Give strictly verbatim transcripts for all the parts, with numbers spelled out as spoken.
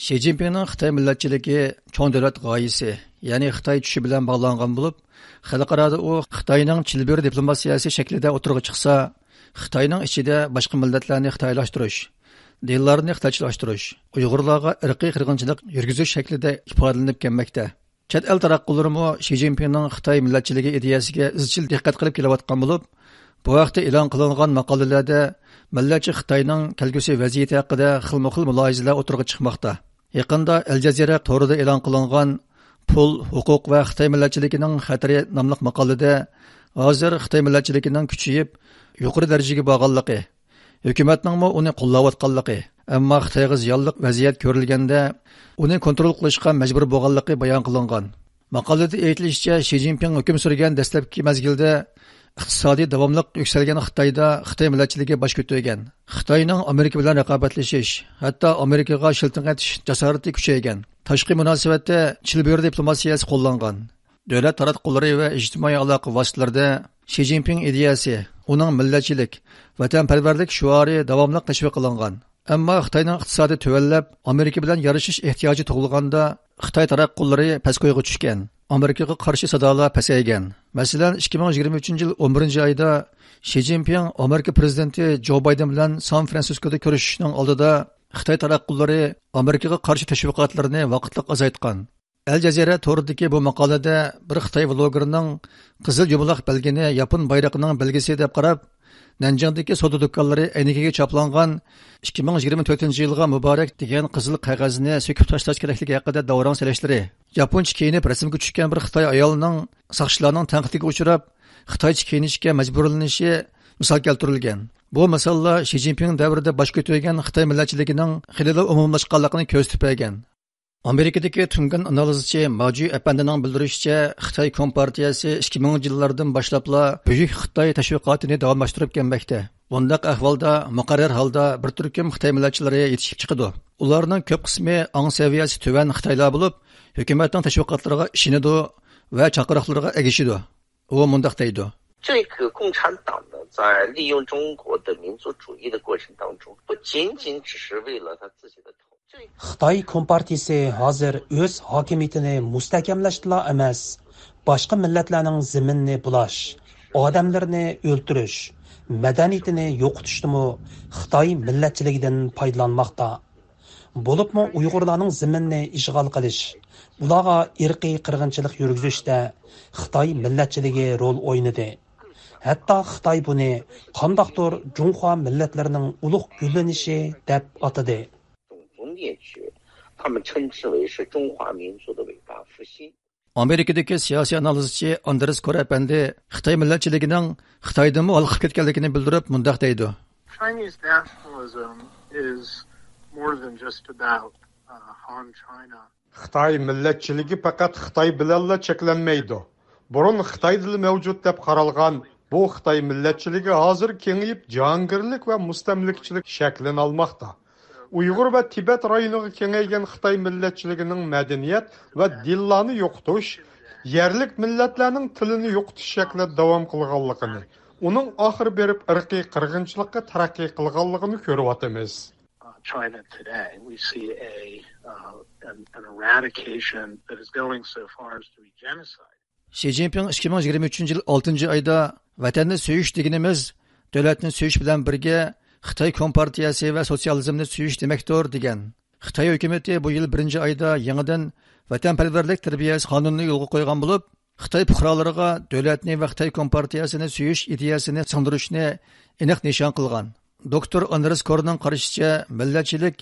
شى جىنپىڭنىڭ خىتاي مىللەتچىلىكى چوڭ دۆلەت غايىسى، يەنى خىتاي چۈشى بىلەن باغلانغان بولۇپ، خەلقئارادا ئۇ خىتاينىڭ چىلبۆرە دىپلوماتىيەسى شەكلىدە ئوتتۇرىغا چىقسا، خىتاينىڭ ئىچىدە باشقا مىللەتلەرنى خىتايلاشتۇرۇش، دىنلارنى خىتايچىلاشتۇرۇش، ئۇيغۇرلارغا ئىرقىي قىرغىنچىلىق يۈرگۈزۈش شەكلىدە ئىپادىلىنىپ كەلمەكتە. چەت ئەل تاراتقۇلىرىمۇ شى جىنپىڭنىڭ خىتاي مىللەتچىلىكى ئىدىيەسىگە ئىزچىل دىققەت قىلىپ كېلىۋاتقان بولۇپ، بۇ ھەقتە ئېلان قىلىنغان ماقالىلەردە مىللەتچى خىتاينىڭ كەلگۈسى ۋەزىيىتى ھەققىدە خىلمۇ خىل مۇلاھىزىلەر ئوتتۇرىغا چىقماقتا. يېقىندا ئەل جەزىرە تورىدا ئېلان قىلىنغان پۇل، ھوقۇق ۋە خىتاي مىللەتچىلىكىنىڭ خەتىرى ناملىق ماقالىدە، ھازىر خىتاي مىللەتچىلىكىنىڭ كۈچىيىپ، يۇقىرى دەرىجىگە بارغانلىقى، ھۆكۈمەتنىڭمۇ ئۇنى قوللاۋاتقانلىقى، ئەمما خىتايغا زىيانلىق ۋەزىيەت كۆرۈلگەندە، ئۇنى كونترول قىلىشقا مەجبۇر بولغانلىقى بايان قىلىنغان. ماقالىدە ئېيتىلىشىچە، شى جىنپىڭ ھۆكۈم سۈرگەن دەسلەپكى مەزگىلدە ئىقتىسادى داۋاملىق يۈكسەلگەن خىتايدا خىتاي مىللەتچىلىكى باش كۆتۈرگەن. خىتاينىڭ ئامېرىكا بىلەن رىقابەتلىشىش، ھەتتا ئامېرىكىغا شىلتىڭ ئېتىش جاسارىتى كۈچەيگەن. تاشقى مۇناسىۋەتتە چىلبۆرە دىپلوماتىيەسى قوللانغان. دۆلەت تاراتقۇلىرى ۋە ئىجتىمائىي ئالاقە ۋاسىتىلىرىدە شى جىنپىڭ ئىدىيەسى، ئۇنىڭ مىللەتچىلىك، ۋەتەنپەرۋەرلىك شوئارى داۋاملىق تەشۋىق قىلىنغان. ئەمما خىتاينىڭ ئىقتىسادى تۆۋەنلەپ، ئامېرىكا بىلەن يارىشىش ئېھتىياجى تۇغۇلغاندا، خىتاي تاراتقۇلىرى پەسكويغا چۈشكەن، ئامېرىكىغا قارشى سادالار پەسەيگەن. مەسىلەن، ئىككى مىڭ يىگىرمە ئۈچىنچى يىل ئون بىرىنچى ئايدا شى جىنپىڭ ئامېرىكا پىرېزىدېنتى جو بايدېن بىلەن سان فرانسىسكودا كۆرۈشۈشنىڭ ئالدىدا خىتاي تاراتقۇلىرى ئامېرىكىغا قارشى تەشۋىقاتلىرىنى ۋاقىتلىق ئازايتقان. ئەل جەزىرە تورىدىكى بۇ ماقالىدە بىر خىتاي ۋلوگېرىنىڭ قىزىل يۇمىلاق بەلگىنى ياپون بايرىقىنىڭ بەلگىسى دەپ قاراپ، نەنجىڭدىكى سودا دۇكانلىرى ئەينىكىگە چاپلانغان ئىككى مىڭ يىگىرمە تۆتىنچى يىلغا مۇبارەك دېگەن قىزىل قەغەزنى سۆكۈپ تاشلاش كېرەكلىكى ھەققىدە داۋراڭ سېلىشلىرى، ياپونچە كىيىنىپ رەسىمگە چۈشكەن بىر خىتاي ئايالىنىڭ ساقچىلارنىڭ تەنقىدىگە ئۇچراپ، خىتايچە كىيىنىشكە مەجبۇرلىنىشى مىسال كەلتۈرۈلگەن. بۇ مىساللار شى جىنپىڭ دەۋرىدە باش كۆتۈرگەن خىتاي مىللەتچىلىكىنىڭ خېلىلا ئومۇملاشقانلىقىنى كۆرسىتىپ بەرگەن. ئامېرىكىدىكى تۇنگان ئانالىزچى ماجۈ ئەپەندىنىڭ بىلدۈرۈشىچە، خىتاي كومپارتىيەسى ئىككى مىڭىنچى يىللاردىن باشلاپلا بۈيۈك خىتاي تەشۋىقاتىنى داۋاملاشتۇرۇپ كەلمەكتە. بۇنداق ئەھۋالدا مۇقەررەر ھالدا بىر تۈركۈم خىتاي مىللەتچىلىرى يېتىشىپ چىقىدۇ. ئۇلارنىڭ كۆپ قىسمى ئاڭ سەۋىيەسى تۆۋەن خىتايلار بولۇپ، ھۆكۈمەتنىڭ تەشۋىقاتلىرىغا ئىشىنىدۇ ۋە چاقىرىقلىرىغا ئەگىشىدۇ. ئۇ مۇنداق دەيدۇ. 这个共产党呢，在利用中国的民族主义的过程当中，不仅仅只是为了他自己的统治。 خىتاي كومپارتىيىسى ھازىر ئۆز ھاكىمىيىتىنى مۇستەھكەملەشتىلا ئەمەس، باشقا مىللەتلەرنىڭ زېمىنىنى بۇلاش، ئادەملىرىنى ئۆلتۈرۈش، مەدەنىيىتىنى يوقىتىشتىمۇ خىتاي مىللەتچىلىكىدىن پايدىلانماقتا. بولۇپمۇ ئۇيغۇرلارنىڭ زېمىنىنى ئىشغال قىلىش، ئۇلارغا ئىرقىي قىرغىنچىلىق يۈرگۈزۈشتە خىتاي مىللەتچىلىكى رول ئوينىدى. ھەتتا خىتاي بۇنى قانداقتۇر جۇڭخۇا مىللەتلىرىنىڭ ئۇلۇغ گۈللىنىشى دەپ ئاتىدى. 种族灭绝，他们称之为是中华民族的伟大复兴。 ئامېرىكىدىكى سىياسىي ئانالىزچى ئاندرېس كور ئەپەندى خىتاي مىللەتچىلىكىنىڭ خىتايدىنمۇ ھالقىپ كەتكەنلىكىنى بىلدۈرۈپ مۇنداق دەيدۇ. Chinese nationalism is more than just about uh, Han China. خىتاي مىللەتچىلىكى پەقەت خىتاي بىلەنلا چەكلەنمەيدۇ. بۇرۇن خىتايدىلا مەۋجۇت دەپ قارالغان بۇ خىتاي مىللەتچىلىكى ھازىر كېڭىيىپ، جاھانگىرلىك ۋە مۇستەملىكىچىلىك شەكلىنى ئالماقتا. ئۇيغۇر ۋە تىبەت رايونىغا كېڭەيگەن خىتاي مىللەتچىلىكىنىڭ مەدەنىيەت ۋە دىنلارنى يوقىتىش، يەرلىك مىللەتلەرنىڭ تىلىنى يوقىتىش شەكلىدە داۋام قىلغانلىقىنى، ئۇنىڭ ئاخىرى بېرىپ ئىرقىي قىرغىنچىلىققا تەرەققىي قىلغانلىقىنى كۆرۈۋاتىمىز. Uh, China today, we see a, uh, an, an eradication that is going so far as to be genocide. شى جىنپىڭ ئىككى مىڭ يىگىرمە ئۈچىنچى يىل ئالتىنچى ئايدا، ۋەتەننى سۆيۈش دېگىنىمىز، دۆلەتنى سۆيۈش بىلەن بىرگە، خىتاي كومپارتىيەسى ۋە سوتسىيالىزمنى سۆيۈش دېمەكتۇر، دېگەن. خىتاي ھۆكۈمىتى بۇ يىل بىرىنچى ئايدا يېڭىدىن ۋەتەنپەرۋەرلىك تەربىيەسى قانۇنىنى يولغا قويغان بولۇپ، خىتاي پۇقرالىرىغا دۆلەتنى ۋە خىتاي كومپارتىيەسىنى سۆيۈش ئىدىيەسىنى سىڭدۈرۈشنى ئېنىق نىشان قىلغان. دوكتور ئاندرېس كورنىڭ قارىشىچە، مىللەتچىلىك،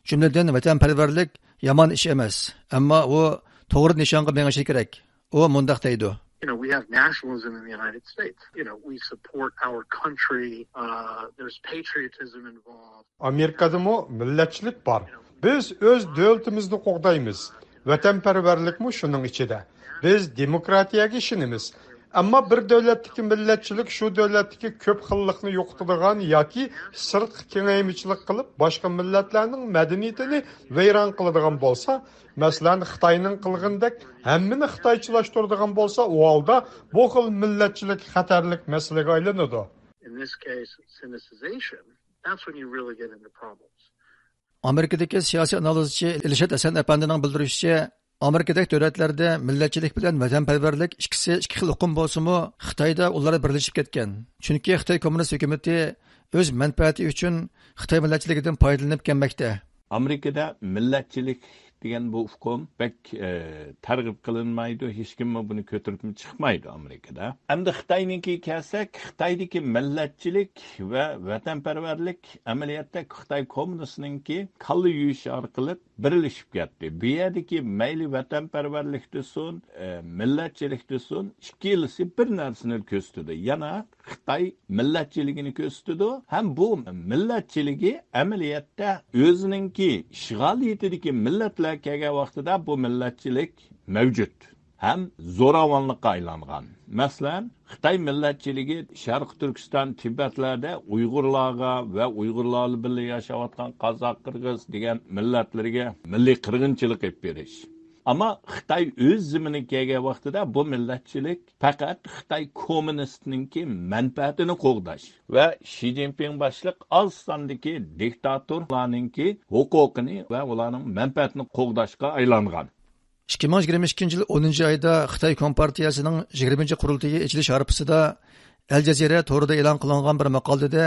جۈملىدىن ۋەتەنپەرۋەرلىك يامان ئىش ئەمەس، ئەمما ئۇ توغرا نىشانغا مېڭىشى كېرەك. ئۇ مۇنداق دەيدۇ. You know, we have nationalism in the United States. You know, we support our country. Uh, there's patriotism involved. ئامېرىكادىمۇ مىللەتچىلىك بار. بىز ئۆز دۆلىتىمىزنى قوغدايمىز. ۋەتەنپەرۋەرلىكمۇ شۇنىڭ ئىچىدە. بىز دېموكراتىيەگە ئىشىنىمىز. ئەمما بىر دۆلەتتىكى مىللەتچىلىك شۇ دۆلەتتىكى كۆپ خىللىقنى يوقىتىدىغان ياكى سىرتقا كېڭەيمىچىلىك قىلىپ، باشقا مىللەتلەرنىڭ مەدەنىيىتىنى ۋەيران قىلىدىغان بولسا، مەسىلەن، خىتاينىڭ قىلغىنىدەك ھەممىنى خىتايچىلاشتۇرىدىغان بولسا، ئۇ ھالدا بۇ خىل مىللەتچىلىك خەتەرلىك مەسىلىگە ئايلىنىدۇ. In this case, sinicization, that's when you really get into problems. ئامېرىكىدىكى سىياسىي ئانالىزچى ئىلشات ھەسەن ئەپەندىنىڭ بىلدۈرۈشىچە، ئامېرىكىدەك دۆلەتلەردە مىللەتچىلىك بىلەن ۋەتەنپەرۋەرلىك ئىككىسى ئىككى خىل ئۇقۇم بولسىمۇ، خىتايدا ئۇلار بىرلىشىپ كەتكەن. چۈنكى خىتاي كوممۇنىست ھۆكۈمىتى ئۆز مەنپەئەتى ئۈچۈن خىتاي مىللەتچىلىكىدىن پايدىلىنىپ كەلمەكتە. ئامېرىكىدا مىللەتچىلىك دېگەن بۇ ئۇقۇم بەك، ئە، تەرغىب قىلىنمايدۇ، ھېچكىممۇ بۇنى كۆتۈرۈپمۇ چىقمايدۇ ئامېرىكىدا. ئەمدى خىتاينىڭكىگە كەلسەك، خىتايدىكى مىللەتچىلىك ۋە ۋەتەنپەرۋەرلىك ئەمەلىيەتتە خىتاي كوممۇنىستىنىڭكى كاللا يۇيۇش ئارقىلىق بىرلىشىپ كەتتى. بۇ يەردىكى مەيلى ۋەتەنپەرۋەرلىك دېسۇن، ئە، مىللەتچىلىك دېسۇن، ئىككىلىسى بىر نەرسىنى كۆرسىتىدۇ. يەنە خىتاي مىللەتچىلىكىنى كۆرسىتىدۇ ھەم بۇ مىللەتچىلىكى ئەمەلىيەتتە ئۆزىنىڭكى ئىشغالىيىتىدىكى مىللەتلەر كەلگەن ۋاقتىدا بۇ مىللەتچىلىك مەۋجۇت ھەم زوراۋانلىققا ئايلانغان. مەسىلەن، خىتاي مىللەتچىلىكى شەرقىي تۈركىستان، تىبەتلەردە ئۇيغۇرلارغا ۋە ئۇيغۇرلار بىلەن ياشاۋاتقان قازاق، قىرغىز دېگەن مىللەتلەرگە مىللىي قىرغىنچىلىق ئېلىپ بېرىش. ئەمما خىتاي ئۆز زېمىنىگە كەلگەن ۋاقتىدا بۇ مىللەتچىلىك پەقەت خىتاي كوممۇنىستىنىڭكى مەنپەئەتىنى قوغداش ۋە شى جىنپىڭ باشلىق ئاز ساندىكى دىكتاتورلارنىڭكى ھوقۇقىنى ۋە ئۇلارنىڭ مەنپەئەتىنى قوغداشقا ئايلانغان. ئىككى مىڭ يىگىرمە ئىككىنچى يىل ئونىنچى ئايدا خىتاي كومپارتىيەسىنىڭ يىگىرمىنچى قۇرۇلتىيى ئېچىلىش ھارپىسىدا ئەل جەزىرە تورىدا ئېلان قىلىنغان بىر ماقالىدە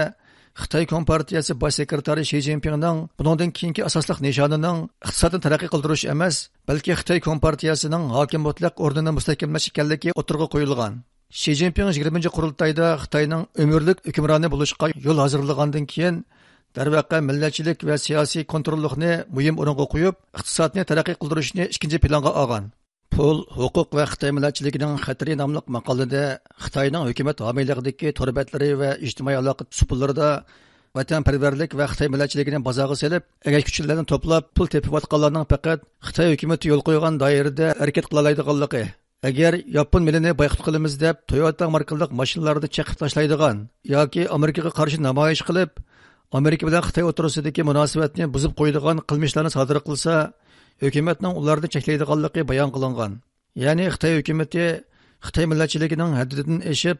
خىتاي كومپارتىيەسى باش سېكرېتارى شى جىنپىڭنىڭ بۇنىڭدىن كېيىنكى ئاساسلىق نىشانىنىڭ ئىقتىسادنى تەرەققىي قىلدۇرۇش ئەمەس، بەلكى خىتاي كومپارتىيەسىنىڭ ھاكىم مۇتلەق ئورنىنى مۇستەھكەملەش ئىكەنلىكى ئوتتۇرىغا قويۇلغان. شى جىنپىڭ يىگىرمىنچى قۇرۇلتايدا خىتاينىڭ ئۆمۈرلۈك ھۆكۈمرانى بولۇشقا يول ھازىرلىغاندىن كېيىن، دەرۋەقە، مىللەتچىلىك ۋە سىياسىي كونتروللۇقنى مۇھىم ئورۇنغا قويۇپ، ئىقتىسادنى تەرەققىي قىلدۇرۇشنى ئىككىنچى پىلانغا ئالغان. پۇل، ھوقۇق ۋە خىتاي مىللەتچىلىكىنىڭ خەتىرى ناملىق ماقالىدە خىتاينىڭ ھۆكۈمەت ھامىيلىقىدىكى تور بەتلىرى ۋە ئىجتىمائىي ئالاقە سۇپىلىرىدا ۋەتەنپەرۋەرلىك ۋە خىتاي مىللەتچىلىكىنى بازارغا سېلىپ، ئەگەشكۈچىلەرنى توپلاپ، پۇل تېپىۋاتقانلارنىڭ پەقەت خىتاي ھۆكۈمىتى يول قويغان دائىرىدە ھەرىكەت قىلالايدىغانلىقى، ئەگەر ياپون مېلىنى بايقۇت قىلىمىز دەپ تويوتا ماركىلىق ماشىنىلارنى چېقىپ تاشلايدىغان ياكى ئامېرىكىغا قارشى نامايىش قىلىپ، ئامېرىكا بىلەن خىتاي ئوتتۇرىسىدىكى مۇناسىۋەتنى بۇزۇپ قويىدىغان قىلمىشلارنى سادىر قىلسا، ھۆكۈمەتنىڭ ئۇلارنى چەكلەيدىغانلىقى بايان قىلىنغان. يەنى خىتاي ھۆكۈمىتى خىتاي مىللەتچىلىكىنىڭ ھەددىدىن ئېشىپ،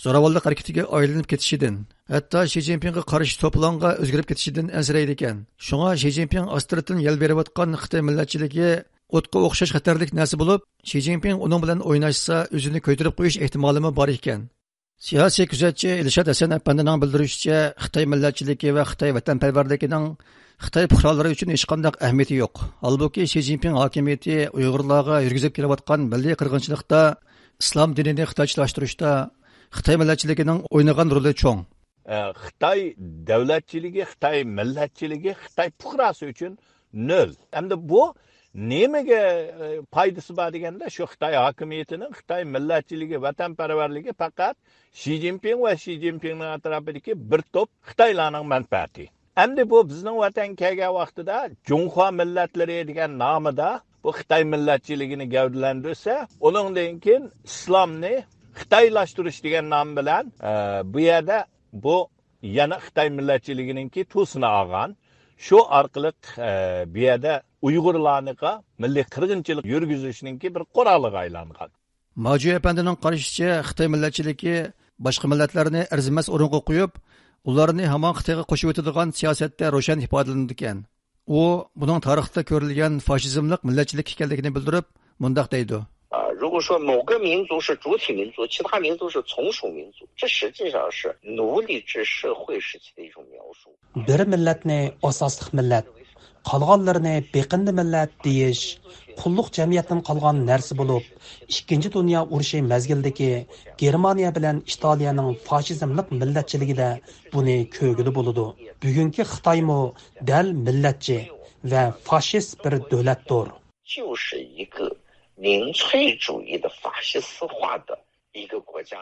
زوراۋانلىق ھەرىكىتىگە ئايلىنىپ كېتىشىدىن، ھەتتا شى جىنپىڭغا قارشى توپىلاڭغا ئۆزگىرىپ كېتىشىدىن ئەنسىرەيدىكەن. شۇڭا شى جىنپىڭ ئاستىرتىن يەل بېرىۋاتقان خىتاي مىللەتچىلىكى ئوتقا ئوخشاش خەتەرلىك نەرسە بولۇپ، شى جىنپىڭ ئۇنىڭ بىلەن ئويناشسا، ئۆزىنى كۆيدۈرۈپ قويۇش ئېھتىمالىمۇ بار ئىكەن. سىياسىي كۆزەتچى ئىلشات ھەسەن ئەپەندىنىڭ بىلدۈرۈشىچە، خىتاي مىللەتچىلىكى ۋە خىتاي ۋەتەنپەرۋەرلىكىنىڭ خىتاي پۇقرالىرى ئۈچۈن ھېچقانداق ئەھمىيىتى يوق. ھالبۇكى، شى جىنپىڭ ھاكىمىيىتى ئۇيغۇرلارغا يۈرگۈزۈپ كېلىۋاتقان مىللىي قىرغىنچىلىقتا، ئىسلام دىنىنى خىتايچىلاشتۇرۇشتا خىتاي مىللەتچىلىكىنىڭ ئوينىغان رولى چوڭ. ئە، خىتاي دۆلەتچىلىكى، خىتاي مىللەتچىلىكى خىتاي پۇقراسى ئۈچۈن نۆل. ئەمدى بۇ نېمىگە، ئە، پايدىسى بار دېگەندە، شۇ خىتاي ھاكىمىيىتىنىڭ خىتاي مىللەتچىلىكى، ۋەتەنپەرۋەرلىكى پەقەت شى جىنپىڭ ۋە شى جىنپىڭنىڭ ئەتراپىدىكى بىر توپ خىتايلارنىڭ مەنپەئەتى. ئەمدى بۇ بىزنىڭ ۋەتەنگە كەلگەن ۋاقتىدا جۇڭخۇا مىللەتلىرى دېگەن نامىدا بۇ خىتاي مىللەتچىلىكىنى گەۋدىلەندۈرسە، ئۇنىڭدىن كېيىن ئىسلامنى خىتايلاشتۇرۇش دېگەن نام بىلەن، ئە، بۇ يەردە بۇ يەنە خىتاي مىللەتچىلىكىنىڭكى تۈسىنى ئالغان، شۇ ئارقىلىق، ئە، بۇ يەردە ئۇيغۇرلارنىڭكى مىللىي قىرغىنچىلىق يۈرگۈزۈشنىڭكى بىر قورالىغا ئايلانغان. ماجۇ ئەپەندىنىڭ قارىشىچە، خىتاي مىللەتچىلىكى باشقا مىللەتلەرنى ئەرزىمەس ئورۇنغا قويۇپ، ئۇلارنى ھامان خىتايغا قوشۇۋېتىدىغان سىياسەتتە روشەن ئىپادىلىنىدىكەن. ئۇ بۇنىڭ تارىختا كۆرۈلگەن فاشىزملىق مىللەتچىلىك ئىكەنلىكىنى بىلدۈرۈپ، مۇنداق دەيدۇ. 啊，如果说某个民族是主体民族，其他民族是从属民族，这实际上是奴隶制社会时期的一种描述。 بىر مىللەتنى ئاساسلىق مىللەت، قالغانلىرىنى بېقىندى مىللەت دېيىش قۇللۇق جەمئىيەتتىن قالغان نەرسە بولۇپ، ئىككىنچى دۇنيا ئۇرۇشى مەزگىلىدىكى گېرمانىيە بىلەن ئىتالىيەنىڭ فاشىزملىق مىللەتچىلىكىدە بۇنى كۆرگىلى بولىدۇ. بۈگۈنكى خىتايمۇ دەل مىللەتچى ۋە فاشىست بىر دۆلەتتۇر. 就是一个民粹主义的法西斯化的一个国家。